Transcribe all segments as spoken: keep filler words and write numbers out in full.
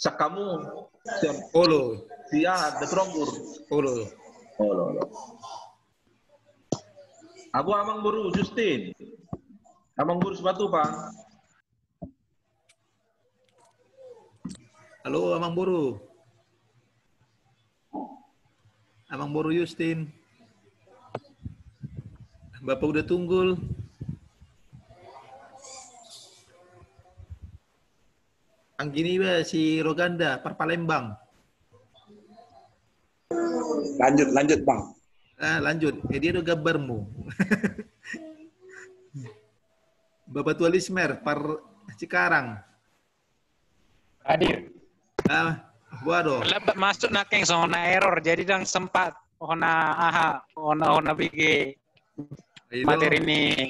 Sian hamu, sian, olo, sian Daturombur. Olo. Olo, olo. Abu, amang boru Justin. Amang boru Simatupang. Halo, amang boru. Amang boru Justin. Bapa Uda Tunggul. Anggi niba si Roganda, par Palembang. Lanjut, lanjut, Bang. Ah, lanjut. Eh, dia do gambarmu. Bapa Tua Lismer, par Cikarang. Hadir. Ah, boha do? Lambat masuk nangkin, songon na error, jadi ndang sempat. Hona aha, hona, hona bege. Ayo. Materi ni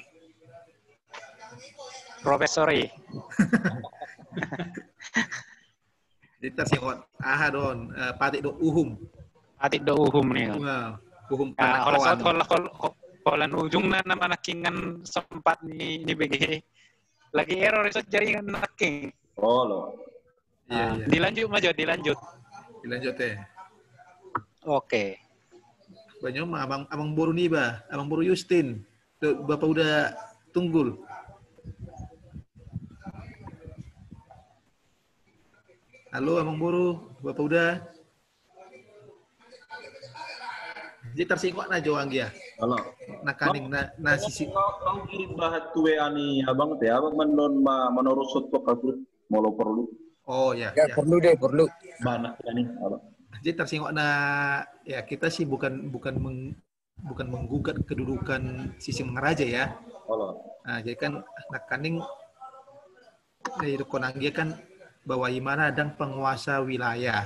profesor i. Jadi tarsingkot aha do on, eh, patik do uhum. Patik do uhum ni. Wah, uhum. Nah, holan, panakoan. Holan, holan, holan ujungna na manangkingan sempat ni, ni bege. Lagi error iso jaringan nangkin. Oh, lo. Iya, ah, iya. Dilanjut ma jo, dilanjut. Dilanjut, eh. Oke. Banyak ma, amang, amang boru niba, amang boru Justin. Tuh, Bapa Uda Tunggul. Halo, amang boru, Bapa Uda. Jadi tarsingkot na jo, Anggi, ya? Halo. Nangkaning na, na sisi. Kau, kau kirim bahat tu W A ni abang, te abang manon ma, manorosot tu grup, molo perlu. Oh, ya, ya, ya. Perlu deh, perlu. Mana ya ni, abang? Jadi tarsingkot na, ya, kita sih bukan, bukan meng-, bukan menggugat kedudukan Sisingamangaraja, ya. Halo. Nah, jadi kan nangkaning, eh, didok Anggi kan bahwa imana ndang penguasa wilayah.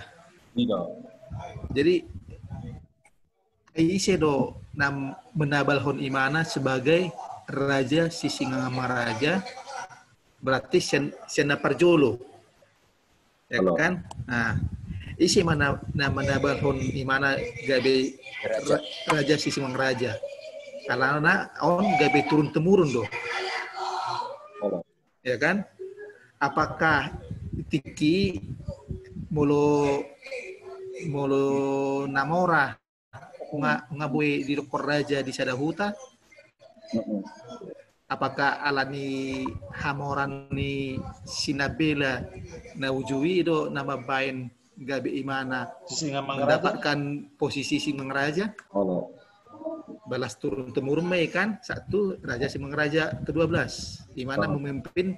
Iya. Jadi, eh, ise do na menabalhon imana sebagai raja Sisingamangaraja, berarti sian, sian na parjolo. Ya kan? Nah, ise ma na, na menabalhon imana gabe ra-, raja Sisingamangaraja. Alana on gabe turun temurun do. Ya kan? Apakah tingki molo, molo na mora nga, nga boi didok raja di sada huta? Apakah alani hamoraon ni si Nabela na uju i do na mambaen gabe imana mendapatkan posisi Sisingamangaraja? Balas turun temurun ma i kan, satu raja Sisingamangaraja kedua belas, imana memimpin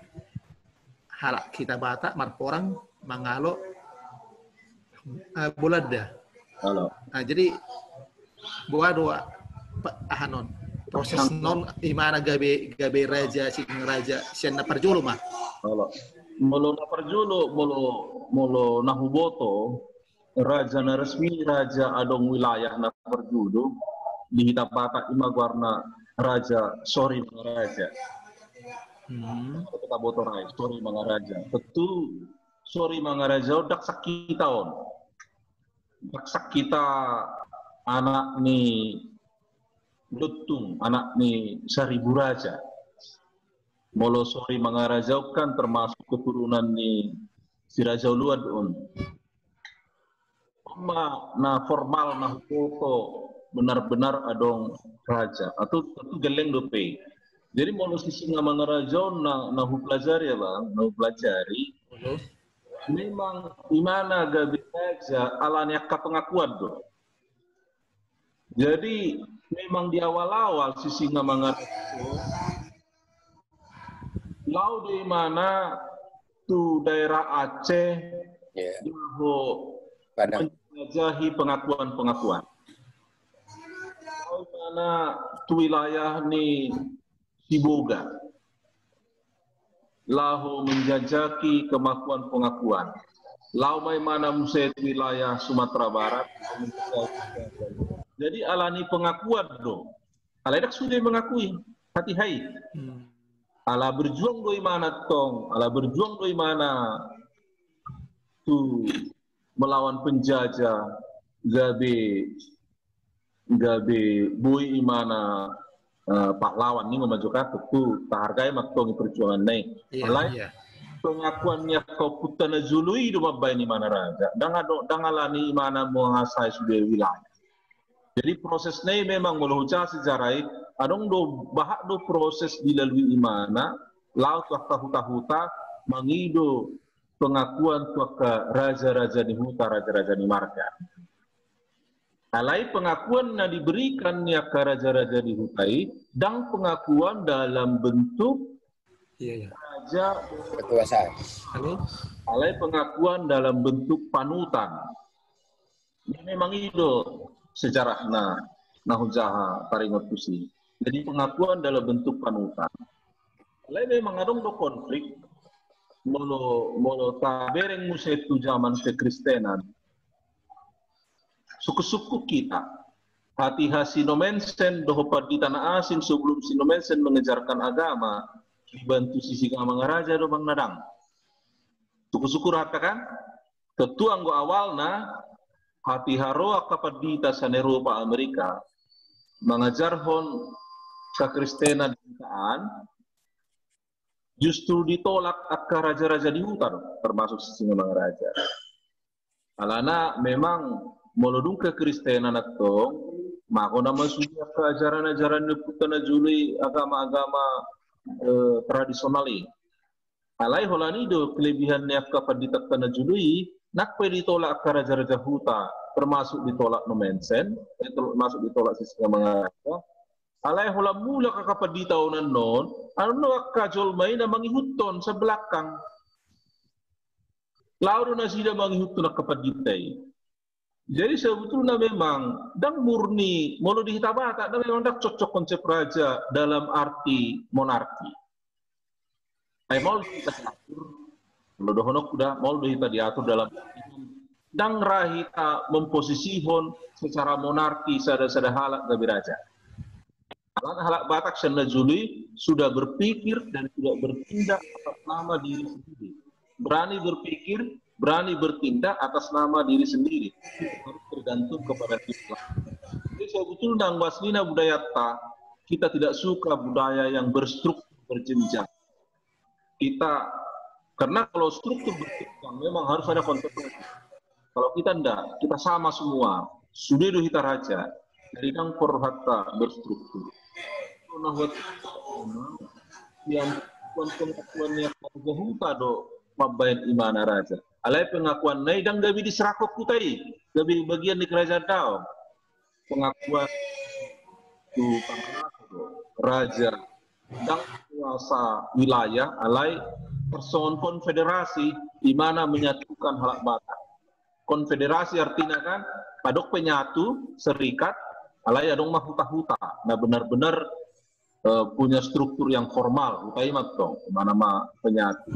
halak hita Batak marporang mangalo, eh, Bolanda. Nah, jadi boha do, ah, aha non, proses non imana gabe, gabe raja Sisingamangaraja sian na parjolo ma. Molo na parjolo, molo, molo na huboto, raja na resmi, raja adong wilayah na parjolo di hita Batak ima goarna Raja Sorimangaraja. Hmm. Kita boto raja Sorimangaraja. Tentu Sorimangaraja on ndang sahita on. Ndang sahita anak ni Lontung, anak ni Saribu Raja. Molo Sorimangaraja on kan termasuk keturunan ni si Raja Uluan on. Ma na formal na huboto benar-benar adong raja. Atau tentu gelleng dope. Jadi molo Sisingamangaraja on na, na hupelajari ya bang, na hupelajari. Memang imana gabe raja alani angka pengakuan do. Jadi memang di awal-awal Sisingamangaraja laho do imana tu daerah Aceh, ya, laho menjelajahi pengakuan-pengakuan. Laho imana tu wilayah ni Siboga. Laho menjajaki pengakuan-pengakuan. Laho ma imana muse tu wilayah Sumatera Barat. Jadi alani pengakuan do. Alai ndang sude mengakui. Hati hai. Hmm. Ala berjuang do imana tong. Ala berjuang do imana tu melawan penjajah. Gabe gabe boi imana, eh, pahlawan ni ma jo kan, tentu tahargai ma tong i perjuangan na i. Iya, alai, iya. pengakuan ni angka ompunta na jolo i do mambahen imana raja. Ndang ado, ndang alani imana menguasai sude wilayah. Jadi prosesna i memang molo hujaha sejarah i, adong do, bahak do proses dilalui imana, laho tu angka huta-huta, mangido pengakuan tu angka raja-raja ni huta, raja-raja ni marga. Alai pengakuan na diberikan ni angka raja-raja di huta i, ndang pengakuan dalam bentuk, iya, iya, raja, kekuasaan. Halo? Alai pengakuan dalam bentuk panutan. Ini memang i do sejarahna, na hujaha taringot tusi. Jadi pengakuan dalam bentuk panutan. Alai memang adong do konflik, molo, molo tabereng muse tu zaman kekristenan. Sungkun-sungkun hita. Hatiha si Nommensen dohot pandita na asing sebelum si Nommensen mengajarkan agama, dibantu si Singamangaraja do manang ndang. Sungkun-sungkun hata kan? Tontu anggo awalna, hatiha ro angka pandita sian Eropa, Amerika, mangajarhon kekristenan di huta an, justru ditolak angka raja-raja di huta do, termasuk si Singamangaraja. Alana memang molo dung kekristenan antong, mangko nama sude angka ajaran-ajaran ni ompunta na jolo i, agama-agama, eh, tradisional i. Alai holan i do kelebihan ni angka panditanta na jolo i, nang pe ditolak angka raja-raja huta, termasuk ditolak Nommensen, eh, termasuk ditolak si Singamangaraja. Alai holan mulak angka pandita on annon, annon do angka jolma i na mangihuthon sian belakang. Laho do nasida mangihuthon angka pandita i. Jadi sebetulna memang ndang murni, molo di hita Batak, ndang, memang ndang cocok konsep raja dalam arti monarki. Ai maol do hita diatur, molo dohononku da, maol do hita diatur dalam, ndang ra hita memposisihon secara monarki sada-sada halak gabe raja. Halak, halak Batak sian na jolo i sudah berpikir dan sudah bertindak atas nama diri sendiri. Berani berpikir, berani bertindak atas nama diri sendiri. Itu harus tergantung kepada kita. Jadi sebetulna anggo aslina budayanta, kita tidak suka budaya yang berstruktur berjenjang. Kita, karena kalau struktur berjenjang memang harus ada konsekuensi. Kalau kita ndak, kita sama semua. Sude do hita raja. Jadi ndang porlu hata berstruktur. Nah, buat yang pengakuan ni angka raja huta do mambahen imana raja. Alai pengakuanna i ndang gabe diserahkon huta i, gabe bagian ni kerajaan daong. Pengakuan tu pangalaho do raja ndang kuasa wilayah, alai tarsongon konfederasi, imana menyatukan halak Batak. Konfederasi artina kan, adong penyatu, serikat, alai adong ma huta-huta. Na benar-benar, eh, punya struktur yang formal, huta i ma antong, imana ma penyatu.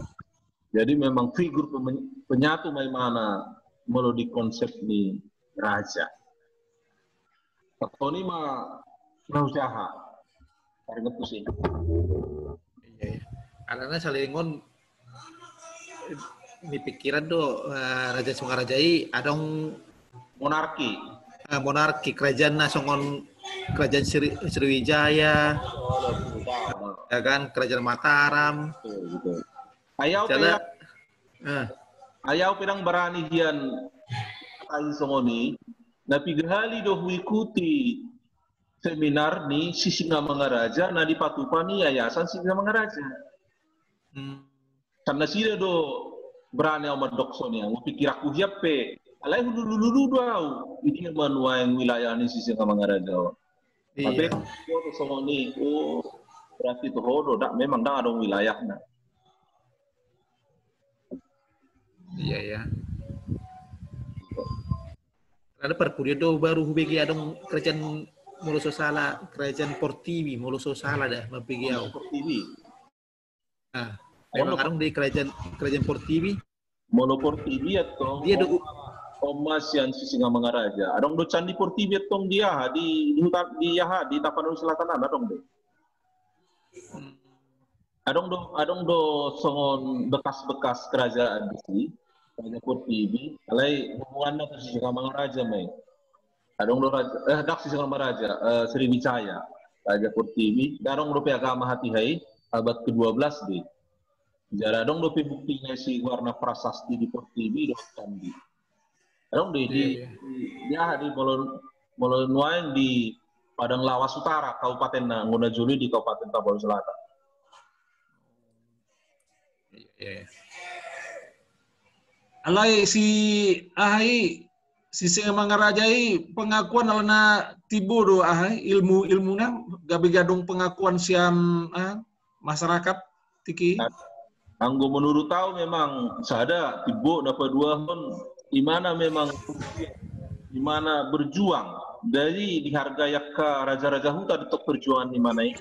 Jadi memang figur pemen-, penyatu ma imana molo di konsep ni raja. Antong i ma na hujaha. Taringot tusi. Iya, iya. Alana saleleng on, eh, di pikiran do, eh, Raja Singaraja i adong monarki. Eh, monarki, kerajaan na songon kerajaan Sri-, Sriwijaya. Oh, betul. Ya kan, kerajaan Mataram. Betul, betul. Ai au pe, eh, ai au pe ndang barani hian ai songon i, na piga hali do huikuti seminar ni Sisingamangaraja na dipatupa ni Yayasan Sisingamangaraja. Hmm. Kan nasida do barani au mandok songon i, au pikiranku hian pe, alai hululululu do au, i dia ma nuaeng wilayah ni Sisingamangaraja on. Iya. Tapi songon i, oh, berarti toho do, dak, memang ndang adong wilayahna. Iya, iya. Ada parpudi do baru hubege adong kerajaan, molo so sala, kerajaan Portibi, molo so sala da, mambege au. Portibi. Nah, memang adong di kerajaan, kerajaan Portibi. Molo Portibi antong dia do, oma sian Sisingamangaraja. Adong do Candi Portibi antong di aha, di, di hutan, di aha, di Tapanuli Selatan an adong do. Hmm. Adong do, adong do songon bekas-bekas kerajaan di si, Raja Portibi, alai hubunganna tu Sisingamangaraja ma i. Adong do raja, eh, dak Sisingamangaraja, eh, Sriwijaya, Raja Portibi, adong dope agama hatiha i, abad kedua belas di. Jala adong dope buktina si goarna prasasti di portibi dohot candi. Adong di, di, di, aha, di molo, molo nuaeng di Padang Lawas Utara, kabupatenna, anggo na jolo i di Kabupaten Tabanan Selatan. Alai si aha i, si Singamangaraja i pengakuan alana timbo do aha i, ilmu, ilmuna, gabe adong pengakuan sian aha, masyarakat tingki. Anggo menurut au memang sada timbo, na paduahon imana memang imana berjuang. Jadi dihargai angka raja-raja huta di tok perjuangan imana i,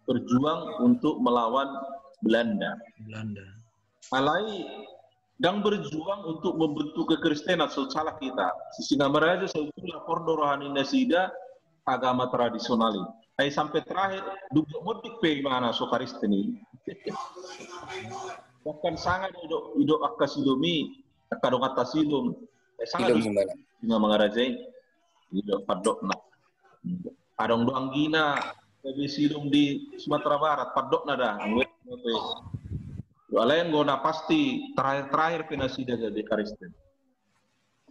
berjuang untuk melawan Belanda. Belanda. Alai ndang berjuang untuk membentuk kekristenan, so salah hita. Si Singamangaraja sebetulna lapor do roha ni nasida agama tradisional i. Ai sampe terakhir, dung modom pe imana so Kristen i. Bahkan sanga do idok, idok angka Silaon i, angka donganta Silaon. Ai sanga do Singamangaraja i. Idok pandokna. Adong do anggina gabe Silaon di Sumatera Barat, pandokna da. Alai anggo na pasti terakhir-terakhir pe nasida gabe Kristen.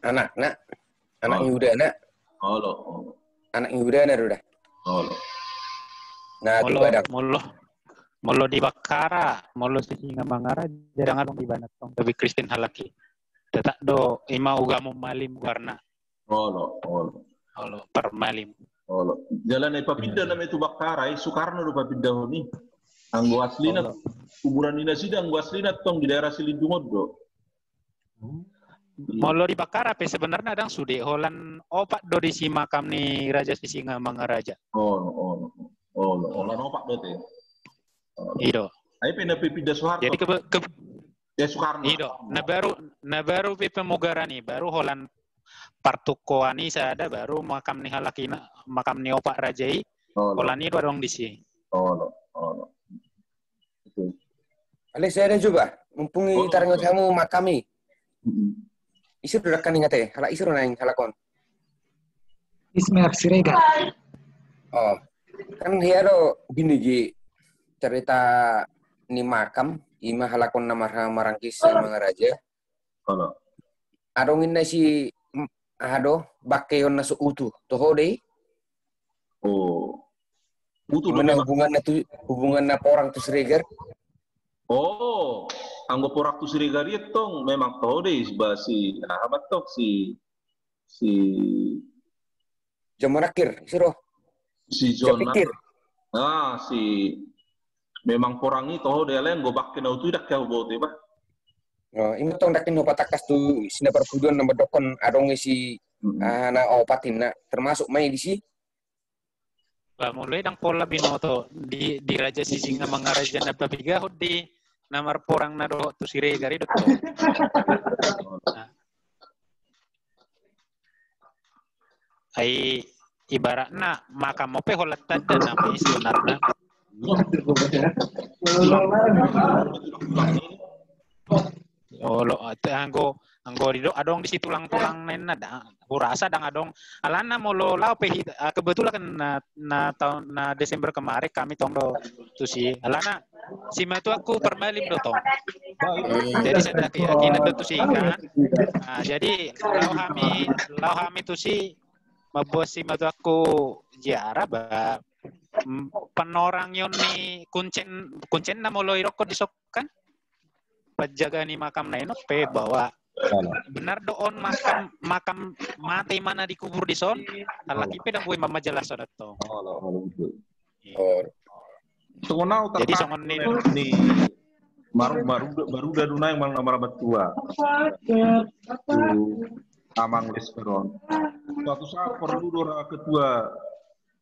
Anakna, anak ni udana. Olo. Anak ni udana do da. Olo. Na, molo, molo, molo di Bakkara, molo si Singamangaraja ndang adong di ibana tong gabe Kristen halak i. Tetap do ima ugamo Malim goarna. Olo, olo. Olo, Parmalim. Olo. Jala na ipapinda nama i tu Bakkara i, Soekarno do papindahon i. Anggo aslina, kuburan ni nasida anggo aslina tong di daerah Silindungon do. Molo di Bakkara pe sebenarna ndang sude, holan opat do disi makam ni Raja Sisingamangaraja. Olo, olo. Olo, holan opat do te. I do. Ai pe na pinda Soeharto. Jadi ke, ke, Ya, Soekarno. I do. Na baru, na baru pe pemugaran i, baru holan partukoan i sada, baru makam ni halak i na, makam ni opat raja i, holan i do adong disi. Olo, olo. Alai sada jo ba, mumpung i taringot hamu makam i. Ise do dangka ni hata, halak ise do naeng halak on? Ismail Siregar. Oh, kan hea do binege cerita ni makam, ima halak on na marha-, marangkis Mangaraja. Adong inna si, aha do, bangkeon na so utuh, toho do i? Oh. Utuh do memang hubunganna tu, hubunganna Porang tu Siregar. Oh, anggo Porang tu Siregar i tong memang toho do i, ba si, aha ma tong si, si John Monakir, ise do? Si John Monakir. Ah, si memang Porang i toho do i, alai anggo bangke na utuh i dang hea huboto i ba. Oh, ima tong dang hea hupatangkas tu si na parpudi on na mandokkon adong i si, aha, na opat inna, termasuk ma i disi. Ba molo i dang pola binoto di, di Raja Sisingamangaraja na papigahon di na marporang na dohot tu Siregar i do tong. Ai ibaratna makam on pe holan tanda nama i sebenarna. Olo, ate anggo, anggo didok adong disi tulang-tulangna inna da, hurasa dang adong. Alana molo laho pe hita, ah, kebetulan kan na, na taon, na Desember kemarin kami tong do tusi. Alana simatuangku Parmalim do tong. Jadi sada keyakinan do tusi kan. Ah, jadi laho hami, laho hami tusi mamboan simatuangku ziarah ba, mm, panorangion ni kuncen, kuncenna molo idokkon dison kan. Penjaga ni makamna i on pe bahwa benar do on makam, makam mate imana dikubur dison, halak i pe dang boi manjelason tong. Jadi songon i. Ni maru, maru, baru da dunai mang na marabat tua. Tu Amang Lesperon. Suatu saat porlu do ra ketua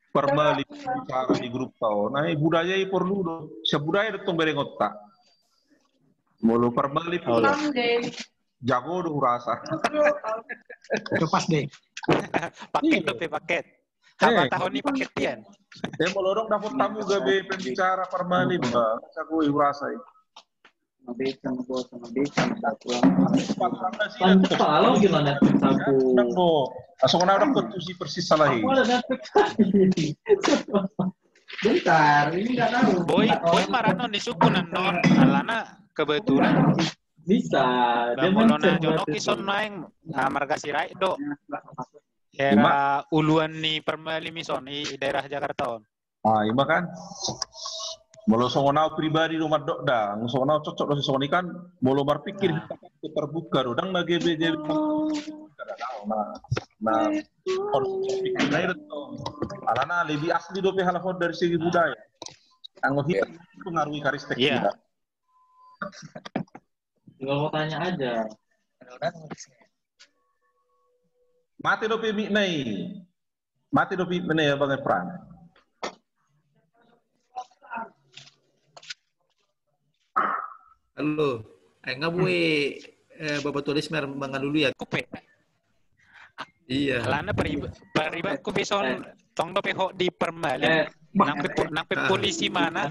Parmalim bicara di grup tao. Nah, budaya i porlu do. Sian budaya do tong berengonta. Molo Parmalim jago do hurasa. Pas deh. Paket do pe paket. Haba tahun ni paket pian. Eh, molo dong dapot tamu gabe pembicara Parmalim ba. Jago i hurasa i. Mabeta, mabota, mabeta, mabatuang. Kalau gimana tentangku? Asal kena dapat tusi persis salah i. Aku ada dapat. Bentar, ini nggak tahu. Boi, boi marano ni suku nanon, alana kebetulan. Bisa. Dia molo na jonok i son naeng, nah, marga Sirait do. Daerah uluan ni Parmalim i son, i daerah Jakarta on. Ah, ima kan. Molo songon au pribadi do mandok da, songon au cocok do songon i kan, molo marpikir terbuka do, ndang na gebe-gebe. Nah, nah, on pikir na itu. Alana lebih asli dope halak on dari segi budaya. Anggo hita pengaruhi karistek hita. Tinggal mau tanya aja. Mate dope mic na i. Mate dope mic na i, Bang Efran. Halo. Eh, nga boi, eh, Baba Tulis mer mangalului ya. Kupe. Iya. Alana pariba, pariba kupe son tong dope ho di Parmalim. Nang pe, nang pe polisi mana?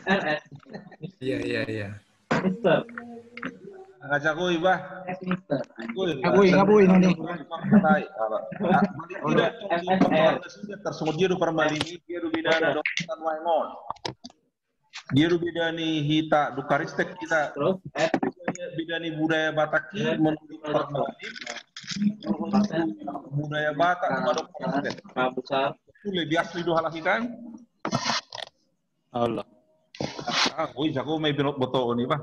Iya, iya, iya. Nga jagoi, bah. Jagoi, jagoi, noni. Tarsongon dia do Parmalim i, dia do bidana do. Dia do bida ni hita, do karistek hita. Bida ni budaya Batak i menurut Parmalim. Budaya Batak menurut karistek. Lebih asli do halak i kan? Allah. Ah, oi, jago ma i botoon i, bah.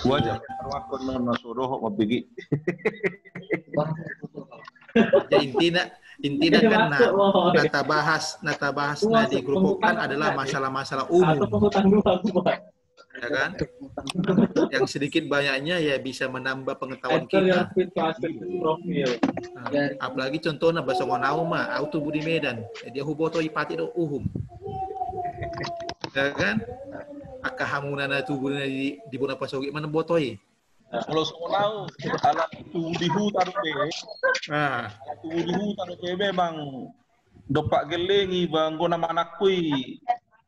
Wajar. Ruakon non na so dohot mambege. Ya, intina, intina kan na, na tabahas, na tabahas na di grup kan adalah masalah-masalah umum. Ya kan? Yang sedikit banyaknya ya bisa menambah pengetahuan kita. Nah, apalagi contohna, bah, songon au ma, au tubu di Medan. Jadi au huboto i patik do uhum. Ya kan? Angka hamuna na tubu di, di bona pasogit ma na boto i. Molo songon au, ala tubu di huta dope. Ala tubu di huta dope memang dompak gelleng i, bah, anggo na manangko i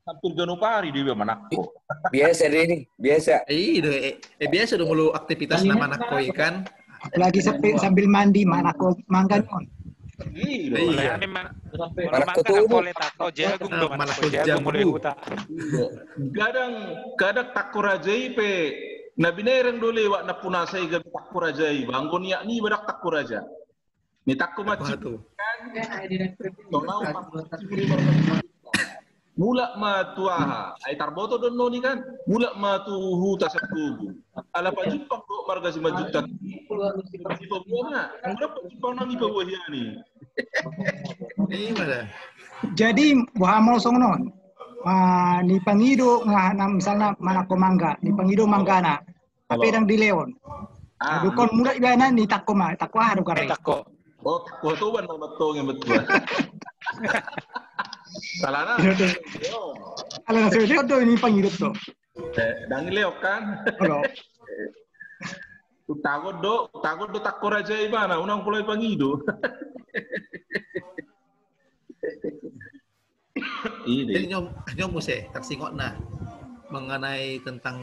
hampir ganup ari do iba manangko. Biasa do ini, biasa. Eh, biasa do molo aktivitas na manangko i kan. Apalagi sambil mandi manangko mangga on. Iya. Manangko tubu. Manangko jagung do, manangko jagung molo di huta. Kadang, kadang tangko raja i pe na binereng do lewat na punasa i gabe tangko raja i, bah, anggo niat ni iba ndang tangko raja. Ni tangko ma tu. Mulak ma tu aha? Ai tarboto do noni kan? Mulak ma tu huta sian tugu. Ala pajumpang do marga Simanjuntak. Di paboa ma. Anggo pajumpang nang i paboa hian i. Jadi boha molo songon on? Ni pangido nga misalna manangko mangga, ni pangido manggana. Tapi ndang dilehon. Dung on mulak ibana ni tangko ma, tangko aha do gabe? Tangko. Oh, tangko toban ma mattong i betul. Salahna. Alana so dilehon do ni pangido do. Ndang dilehon kan? Tagot do, tagot do tangko raja ibana, unang pola pangido. Jadi nyom, nyom muse tarsingotna mengenai tentang